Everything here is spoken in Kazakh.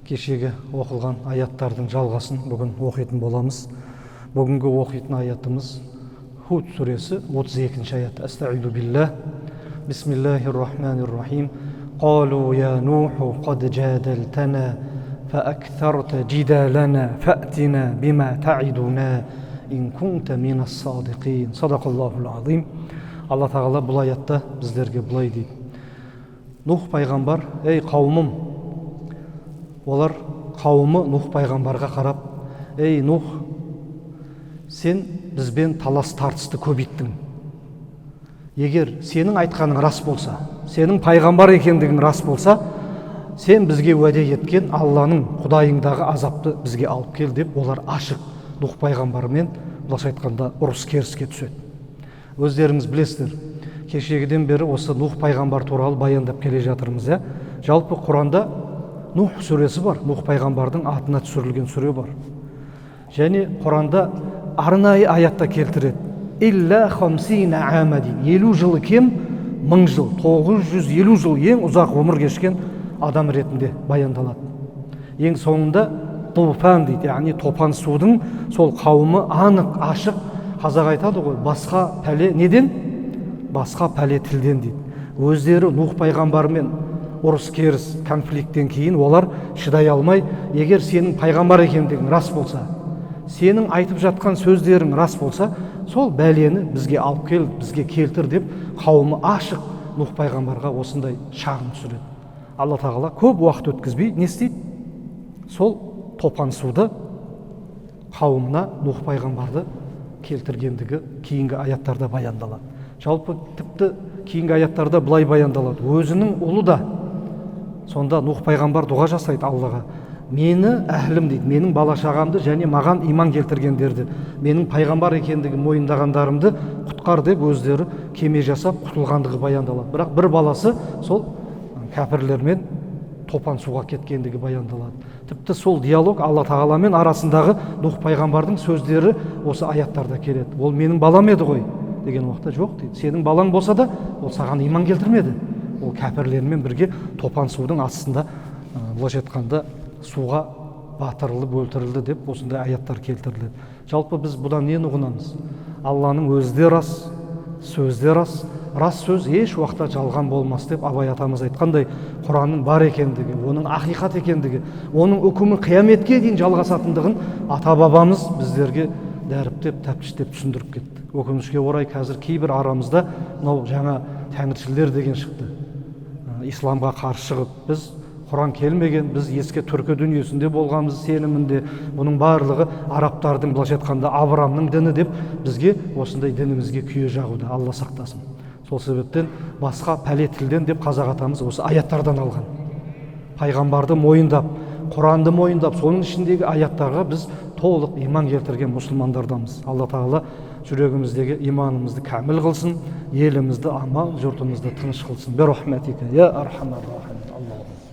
Кешегі оқылған аяттардың жалғасын бүгін оқитын боламыз. Бүгінгі оқитын аятымыз Худ сүресі 32 аят. Астаиду биллах. Бисмиллахир-рахманир-рахим. قالوا يا نوح قد جادلتنا فأكثرت جدالنا فأتنا بما تعدنا إن كنت من الصادقين. صدق الله العظيم. Алла тағала бұл аятта біздерге былай дейді. Нух пайғамбар: «Ей, қауымым!» Олар, қауымы Нух пайғамбарға қарап: «Ей, Нух, сен бізбен талас тартысты көбейттің. Егер сенің айтқаның рас болса, сенің пайғамбар екендігің рас болса, сен бізге уәде еткен Алланың, Құдайыңдағы азапты бізге алып кел», – деп олар ашық Нух пайғамбармен, былайша айтқанда, ұрыс керіске түседі. Өздеріңіз білесіздер, кешегіден бері осы Нух пайғамбар туралы баяндап келе жатырмыз, иә. Жалпы Құранда Нух сүресі бар, Нух пайғамбардың атына түсірілген сүре бар. Және Құранда арнайы аятта келтіреді: «Илля хамсина ама» дейді, 50 жылы кем 1000 жыл, 950 жыл ең ұзақ ғұмыр кешкен адам ретінде баяндалады. Ең соңында туфан дейді, яғни топан судың сол қауымы анық ашық. Қазақ айтады ғой: «Басқа пәле неден, басқа пәле тілден», – дейді. Өздері Нух пайғамбармен ұрыс керіс конфликттен кейін олар шыдай алмай: «Егер сенің пайғамбар екендігің рас болса, сенің айтып жатқан сөздерің рас болса, сол бәлені бізге алып кел, бізге келтір», – деп қауымы ашық Нух пайғамбарға осындай шағым түсіреді. Алла тағала көп уақыт өткізбей не істейді? Сол топан суды қауымына Нух пайғамбарды келтіргендігі кейінгі аяттарда баяндалады. Жалпы, тіпті кейінгі аяттарда былай баяндалады: өзінің ұлы да. Сонда Нух пайғамбар дұға жасайды Аллаға: «Мені, әһлім, – дейді, – менің бала шағамды және маған иман келтіргендерді, менің пайғамбар екендігін мойындағандарымды құтқар», – деп өздері кеме жасап құтылғандығы баяндалады. Бірақ бір баласы сол кәпірлермен топан суға кеткендігі баяндалады. Тіпті сол диалог, Алла тағаламен арасындағы Нух пайғамбардың сөздері осы аяттарда келеді. «Ол менің балам еді ғой», – деген уақытта: «Жоқ, – дейді, – сенің балаң болса да, ол саған иман келтірмеді, ол кәпірлермен бірге топан судың астында, былайша айтқанда, суға батырылып өлтірілді», – деп осындай аяттар келтіріледі. Жалпы, біз бұдан нені ұғынамыз? Алланың өзі де рас, сөзі де рас. «Рас сөз еш уақытта жалған болмас» деп Абай атамыз айтқандай, Құранның бар екендігі, оның ақиқат екендігі, оның үкімі қияметке дейін жалғасатындығын ата бабамыз біздерге дәріптеп, тәптіштеп түсіндіріп кетті. Өкінішке орай, қазір кейбір арамызда мынау жаңа тәңіршілдер деген шықты. Исламға қарсы шығып, біз Құран келмеген, біз ескі түркі дүниесінде болғанбыз сенімінде, бұның барлығы арабтардың, былайша айтқанда, Авраамның діні деп бізге осындай дінімізге күйе жағуда, Алла сақтасын. Сол себептен «басқа пәле тілден» деп қазақ атамыз осы аяттардан алған. Пайғамбарды мойындап, Құранды мойындап, соның ішіндегі аяттарға біз толық иман келтірген мұсылмандарданбыз. Алла тағала жүрегіміздегі иманымызды кәміл қылсын, елімізді аман, жұртымызды тыныш қылсын. Бирахматика я архамар рахимин.